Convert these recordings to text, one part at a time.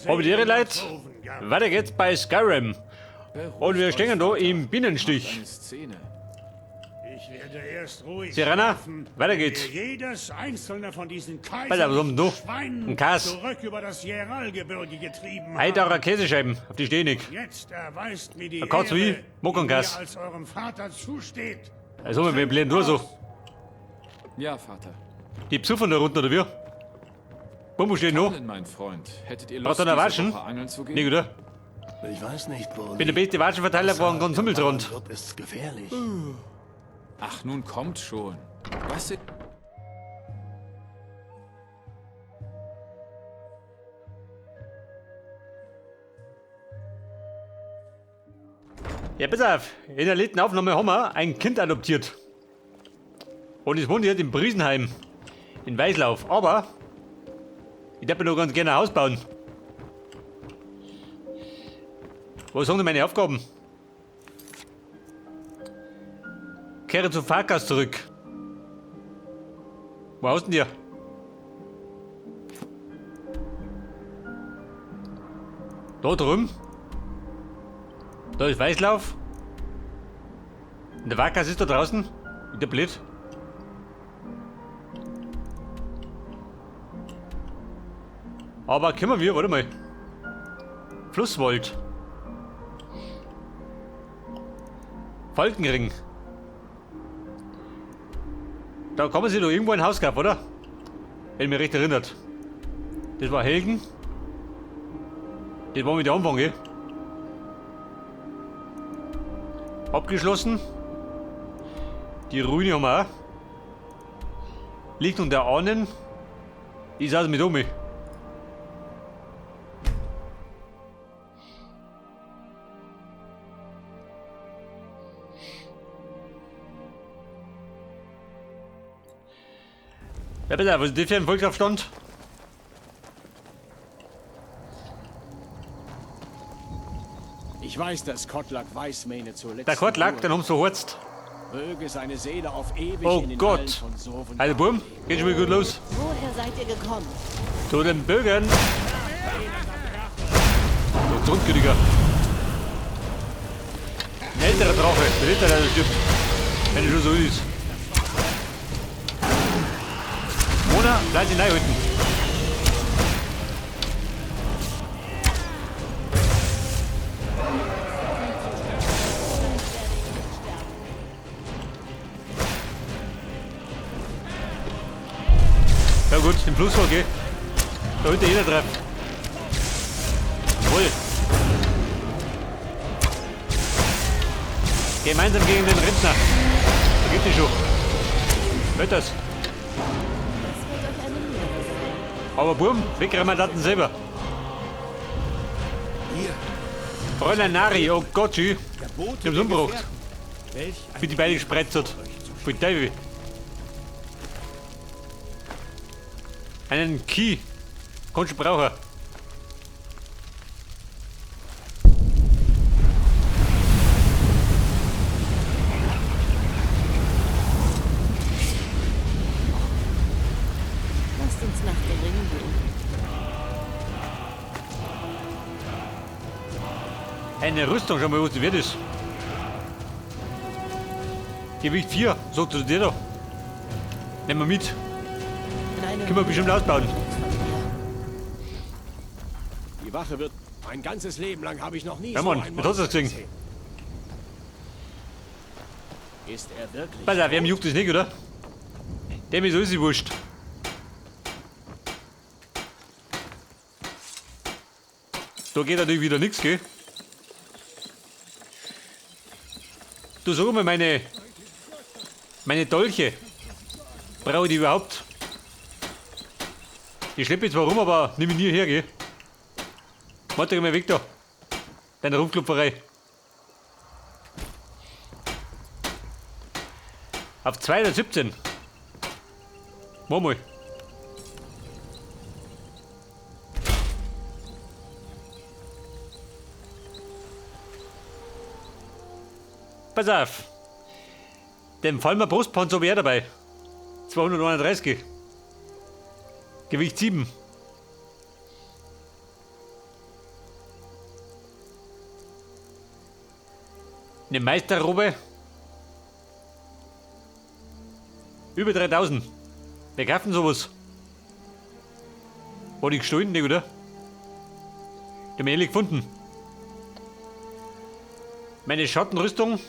Habe die Ehre, Leute. Weiter geht's bei Skyrim. Und wir stehen da im Bienenstich. Ich werde erst ruhig Serena, schlafen, weiter wenn geht's. wir Jedes einzelne von diesen Pass auf, was haben denn du? Schweinen Ein Kass. zurück über das Jeralgebirge getrieben Heidarer haben. Käsescheiben, auf die stehe ich nicht. Jetzt erweist mir die Ein Katz wie Ehre, Muck die und mir Kass. als eurem Vater zusteht. Also, wir bleiben nur so. Ja, Vater. Die Psuffen da unten, oder wie? Bumbo steht noch. Allen, mein Freund. Hättet ihr Brauchst Lust, du noch diese Watschen? Woche angeln zu gehen? Nicht, oder? Ich weiß nicht, Burli. Bin der beste Watschenverteiler von ganz Himmelsrand. Wird es gefährlich. Ach, nun kommt schon. Was sind... Ja, pass auf. In der letzten Aufnahme haben wir ein Kind adoptiert. Und es wohnt jetzt in Briesenheim. In Weißlauf. Aber ich darf mir noch ganz gerne ein Haus bauen. Was sind denn meine Aufgaben? Kehre zu Farkas zurück. Wo haust denn dir? Da drüben. Da ist Weißlauf. Und der Wackers ist da draußen. Wieder blöd. Aber können wir, warte mal. Flusswald. Falkenring. Da kann man sich doch irgendwo ein Haus kaufen, oder? Wenn mich recht erinnert. Das war Helgen. Das war mit der Anfang, gell? Abgeschlossen. Die Ruine haben wir auch. Lichtung der Ahnen. Ich saß mit um. Ja, bitte, was ist das für ein Volksaufstand? Ich weiß, dass Kotlak Weißmähne zur letzten Der Kortlack, Ruhe den haben sie verhorzt. Möge seine Seele auf ewig Oh in den Gott. Hallen von Sovengard Also, Bumm, geht schon wieder gut los. Woher seid ihr gekommen? Zu den Bürgern. So, Grundgütiger. Ein älterer Drache, der Ritter, der stirbt. Wenn es schon so ist. Mona, bleib sie reinhalten. Ja gut, im Fluss war okay. Da holt jeder drauf. Jawohl. Gemeinsam gegen den Rentner. Da gibt es schon. Hört das? Das wird euch eine Lehre sein. Aber Burm, wegräumen wir das selber. Fräulein Nari, oh Gott, schü. Die haben's umgebracht. Für die beide gespreizt hat. Für die Teufel. Einen Key. Kannst du brauchen. Lasst uns nach dem Ring gehen. Eine Rüstung, schau mal, was die wert ist. Gewicht 4, sagt du dir da. Nehmen wir mit. In einem Können wir bestimmt ausbauen. Die Wache wird... Mein ganzes Leben lang habe ich noch nie Ja, so Mann, einen was hast du das Monster gesehen? gesehen. Ist er wirklich Pass auf, wem juckt das nicht, oder? Dem ist alles wurscht. Da geht natürlich wieder nichts, gell? Du sag mal, meine Dolche. Brauche ich die überhaupt? Die schleppe ich zwar rum, aber nimm ich nie her, gell? Warte mal weg da. Deine Rumklopferei. Auf 217. Mach mal. Pass auf. Den Falmer Brustpanzer habe ich auch dabei. 231. Gewicht 7. Eine Meisterrobe. Über 3000. Wer kauft denn sowas? War die gestohlen, nicht, oder? Die haben wir ehrlich gefunden. Meine Schattenrüstung.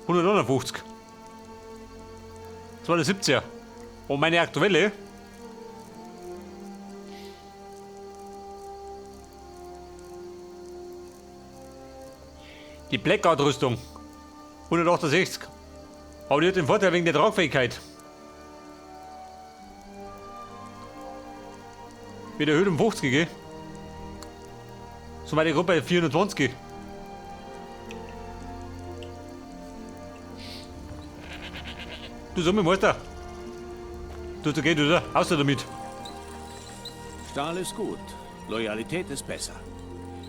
159. 270er. Und meine aktuelle. Die Blackout-Rüstung. 168. Aber die hat den Vorteil wegen der Tragfähigkeit. Wird erhöht um 50, gell? So meine Gruppe 420. Du sag mir, Meister. Du, du geht, oder? Außer damit. Stahl ist gut. Loyalität ist besser.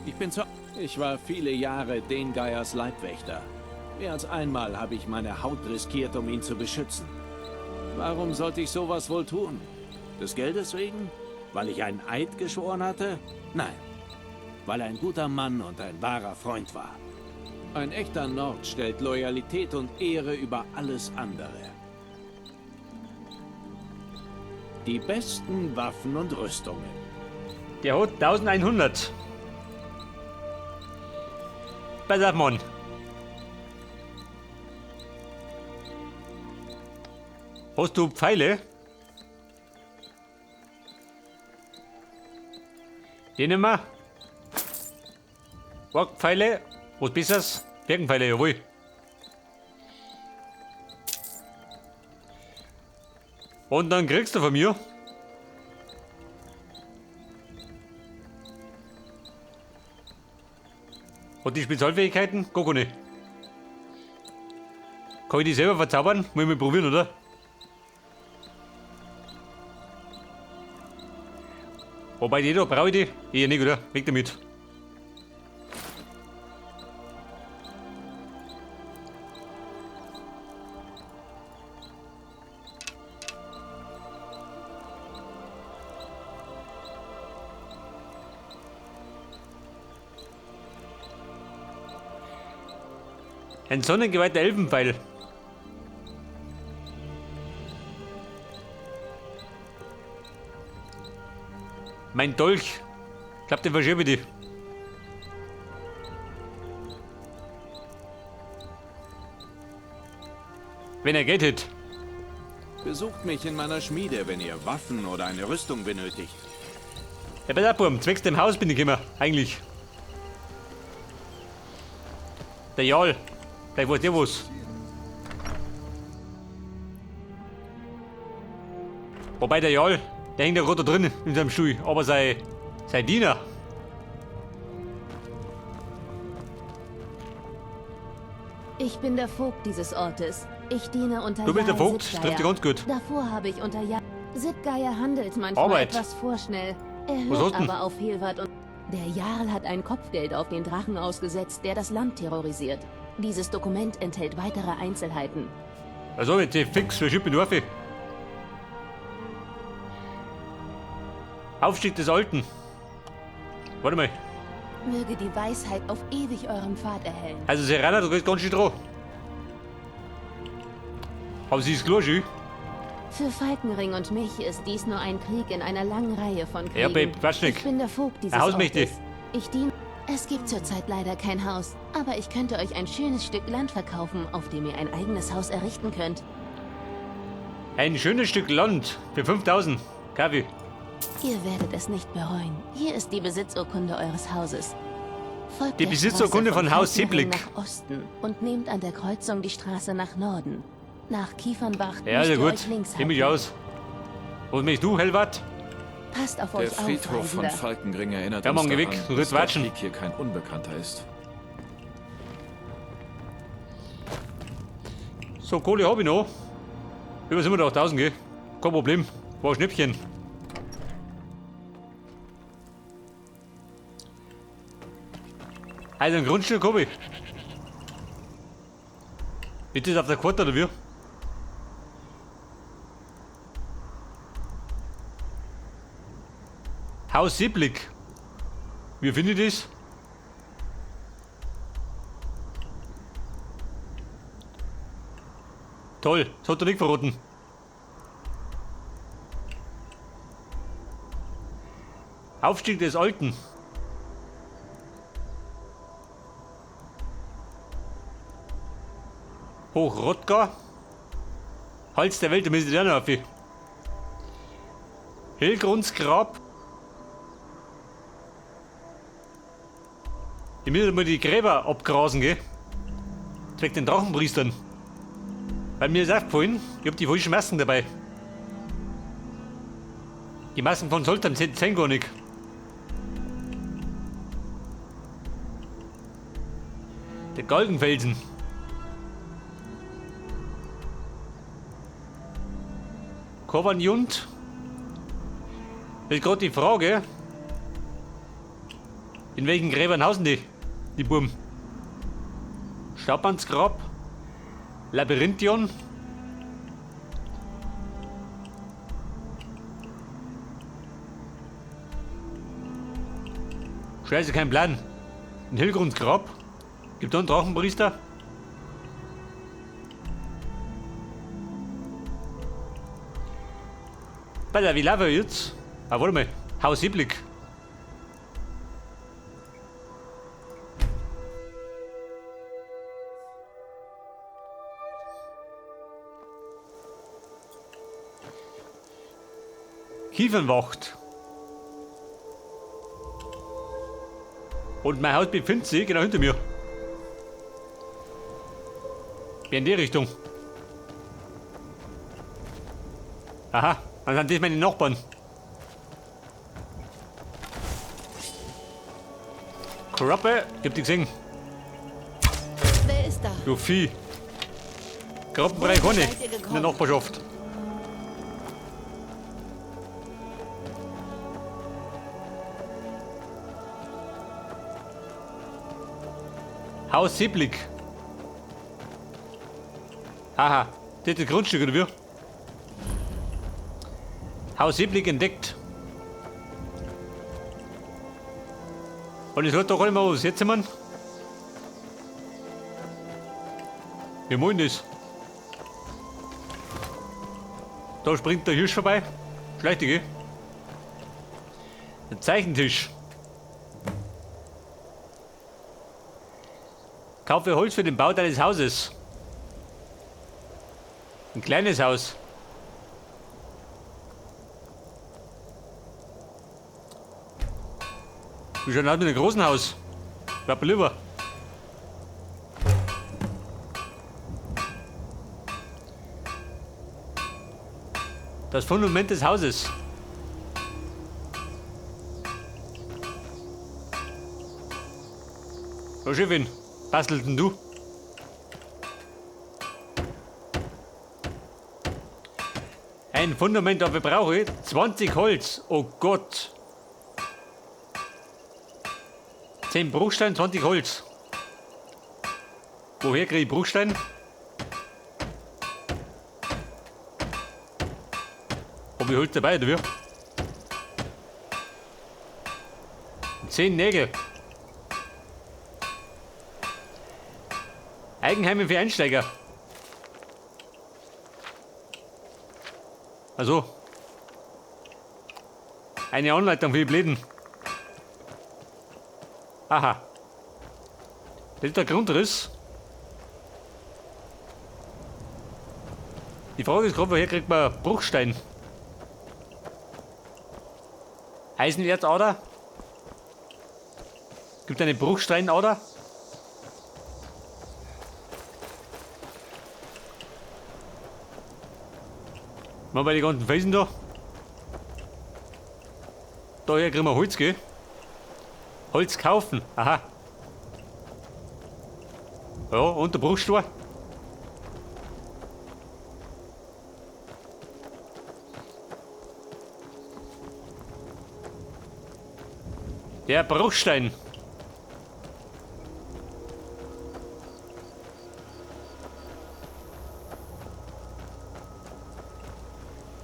Ich bin zwar... Ich war viele Jahre Dengeiers Leibwächter. Mehr als einmal habe ich meine Haut riskiert, um ihn zu beschützen. Warum sollte ich sowas wohl tun? Des Geldes wegen? Weil ich einen Eid geschworen hatte? Nein. Weil er ein guter Mann und ein wahrer Freund war. Ein echter Nord stellt Loyalität und Ehre über alles andere. Die besten Waffen und Rüstungen. Der hat 1100. Pass auf, Mann. Hast du Pfeile? Die nehmen wir. Pfeile. Was Besseres? Birkenpfeile, jawohl. Und dann kriegst du von mir Und die Spezialfähigkeiten? Gar nicht. Kann ich die selber verzaubern? Muss ich mal probieren, oder? Wobei die da brauche ich die? Eher nicht, oder? Weg damit. Ein sonnengeweihter Elfenpfeil. Mein Dolch. Ich glaub, den verschiebe ich. Wenn er Geld hätte. Besucht mich in meiner Schmiede, wenn ihr Waffen oder eine Rüstung benötigt. Ja, pass auf, Burm. Zwecks dem Haus bin ich immer, eigentlich. Der Jarl. Vielleicht weiß der was. Wobei der Jarl, der hängt ja gerade da drin in seinem Stuhl. Aber sein Diener. Ich bin der Vogt dieses Ortes. Ich diene unter Du bist der Jarl Vogt, Sittgeier. trifft dich ganz gut. Davor habe ich unter Jarl. Sittgeier handelt manchmal Arbeit. etwas vorschnell. Er Was hört hast denn? aber auf Helwart und... Der Jarl hat ein Kopfgeld auf den Drachen ausgesetzt, der das Land terrorisiert. Dieses Dokument enthält weitere Einzelheiten. Also, jetzt fix, verschieb mich auf. Aufstieg des Alten. Warte mal. Möge die Weisheit auf ewig eurem Pfad erhellen. Also, Serana, du gehst ganz schön dran. Aber sie ist klar, schön. Für Falkenring und mich ist dies nur ein Krieg in einer langen Reihe von Kriegen. Ja, Babe, Quatsch nicht. Ich bin der Vogt dieses Ein Haus möchte Ortes. Ich diene... Es gibt zurzeit leider kein Haus, aber ich könnte euch ein schönes Stück Land verkaufen, auf dem ihr ein eigenes Haus errichten könnt. Ein schönes Stück Land für 5000. Kaffee. Ihr werdet es nicht bereuen. Hier ist die Besitzurkunde eures Hauses. Folgt Die der Besitzurkunde Straße von Haus Falkenring Seeblick. nach Osten und nehmt an der Kreuzung die Straße nach Norden. Nach Kiefernbach Ja, müsst sehr ihr gut. euch links Nimm mich halten. aus. Was möchtest du, Helwart? Passt auf Der euch auf, Friedhof von Reisender. Falkenring erinnert Ja, uns Mann, geh daran, weg. Du dass willst der watschen. Krieg hier kein Unbekannter ist. So, Kohle hab ich noch. Über 87.000, gell? Kein Problem. War ein Schnäppchen. Also ein Grundstück hab ich. Ist das auf der Karte oder wie? Haus Seeblick. Wie finde ich das? Toll, das hat er nicht verraten. Aufstieg des Alten. Hoch Rottgau. Hals der Welt, da müssen die auch noch auf. Hillgrundsgrab. Ich muss mal die Gräber abgrasen, gell? Zweck den Drachenpriestern. Weil mir ist aufgefallen, ich hab die falschen Masken dabei. Die Masken von Zoltan sind gar nicht. Der Galgenfelsen. Korvanjund. Das ist gerade die Frage, in welchen Gräbern hausen die, die Burm? Staubmannsgrab? Labyrinthion? Scheiße, kein Plan. Ein Hillgrundgrab? Gibt da einen Drachenpriester? Bei der, wie laufe ich jetzt? Ah, warte mal. Haus Iblik. Kiefernwacht. Und mein Haus befindet sich genau hinter mir. In die Richtung. Aha, dann sind das meine Nachbarn. Kroppe, ich hab dich gesehen. Wer ist da? Du Vieh. Krappenbrei kann ich in der Nachbarschaft. Haus Seeblick. Aha, das ist das Grundstück, oder wie? Haus Seeblick entdeckt. Und ich sollte doch immer was jetzt, Mann. Wir wollen das. Da springt der Hirsch vorbei. Schlechte, gell? Der Zeichentisch. Kaufe Holz für den Bau deines Hauses. Ein kleines Haus. Wie schaut denn aus mit einem großen Haus? Bleib lieber. Das Fundament des Hauses. So, Chefin, bastelt denn du? Ein Fundament dafür brauche ich 20 Holz. Oh Gott. 10 Bruchstein, 20 Holz. Woher kriege ich Bruchstein? Hab ich Holz dabei, oder wie? 10 Nägel. Eigenheime für Einsteiger. Also. Eine Anleitung für die Bläden. Aha. Das ist der Grundriss. Die Frage ist gerade, woher kriegt man Bruchstein? Eisenerzader? Gibt eine Bruchsteinader? Mal bei den ganzen Felsen da. Daher kriegen wir Holz, gell? Holz kaufen, aha. Ja, und der Bruchstein. Der Bruchstein.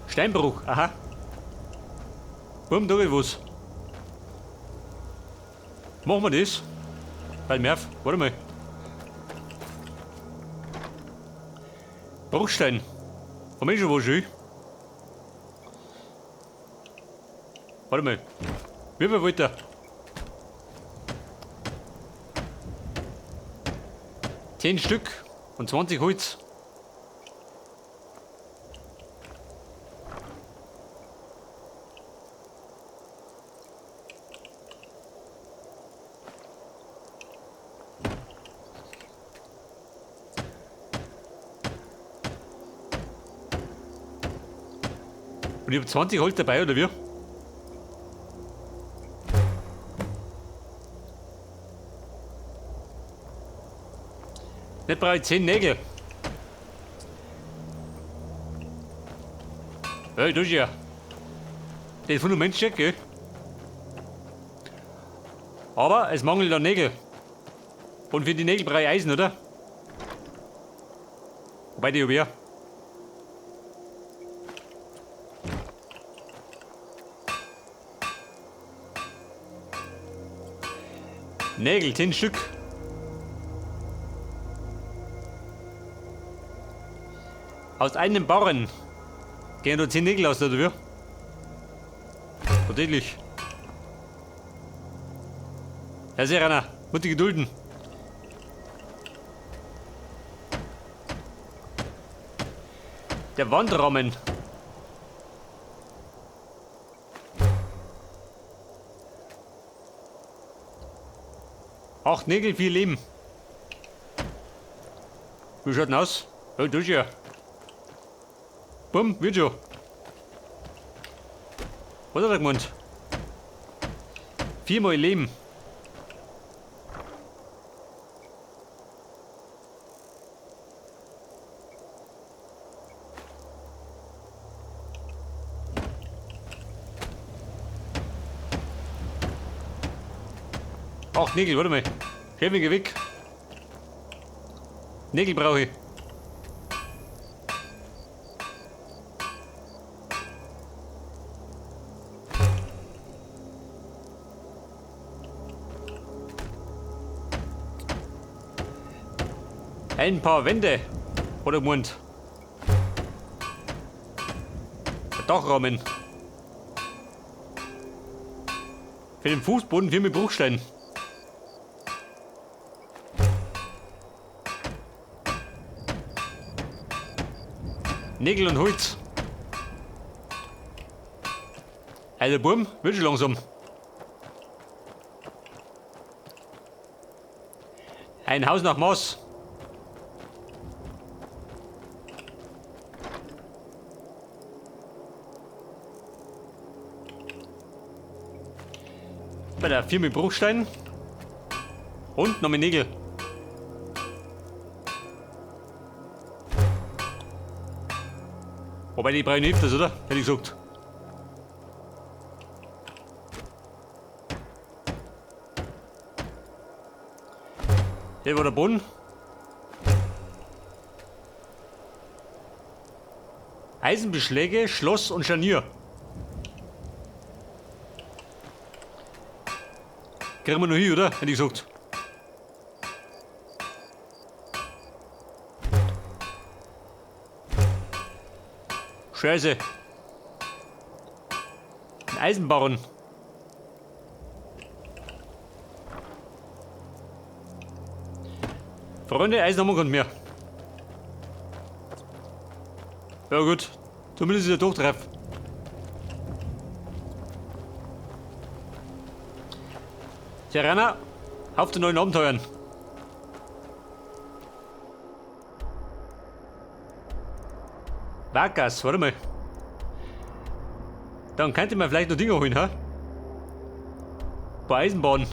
Steinbruch, aha. Warum da was? Machen wir das? Weil Merv, warte mal. Bruchstein. Haben wir schon was schön? Warte mal. Wie viel wollt ihr? 10 Stück und 20 Holz. Und ich hab 20 Holz dabei, oder wie? Nicht brauche ich 10 Nägel. Hey, du ja. Das Fundament steht, gell? Aber es mangelt an Nägel. Und für die Nägel brauche ich Eisen, oder? Wobei die hab ich ja. Nägel, 10 Stück. Aus einem Barren. Gehen da 10 Nägel aus, oder wie? Tatsächlich. Herr Serana, muss die gedulden. Der Wandrahmen. Acht Nägel, 4 Leben. Wie schaut denn aus? Ja, das ja. Bumm, wird schon. Was hat er gemeint? 4 mal Leben. Acht Nägel, warte mal. Schäfer, geh weg. Nägel brauche ich. Ein paar Wände, oder Mund. Dachrahmen. Für den Fußboden 4 mit Bruchstein. Nägel und Holz. Also Burm, wird schon langsam. Ein Haus nach Maß. Bei der Firma Bruchstein. Und noch mit Nägel. Wobei die brauchen hilft das, oder? Hätte ich gesagt. Hier war der Boden. Eisenbeschläge, Schloss und Scharnier. Kriegen wir noch hin, oder? Hätte ich gesagt. Scheiße. Ein Eisenbarren. Freunde, Eisen haben wir keinen mehr. Ja gut, zumindest ist er durchtreff. Serana, auf zu neuen Abenteuern. Vargas, warte mal. Dann könnte man vielleicht noch Dinge holen, hä? Ein paar Eisenbahnen.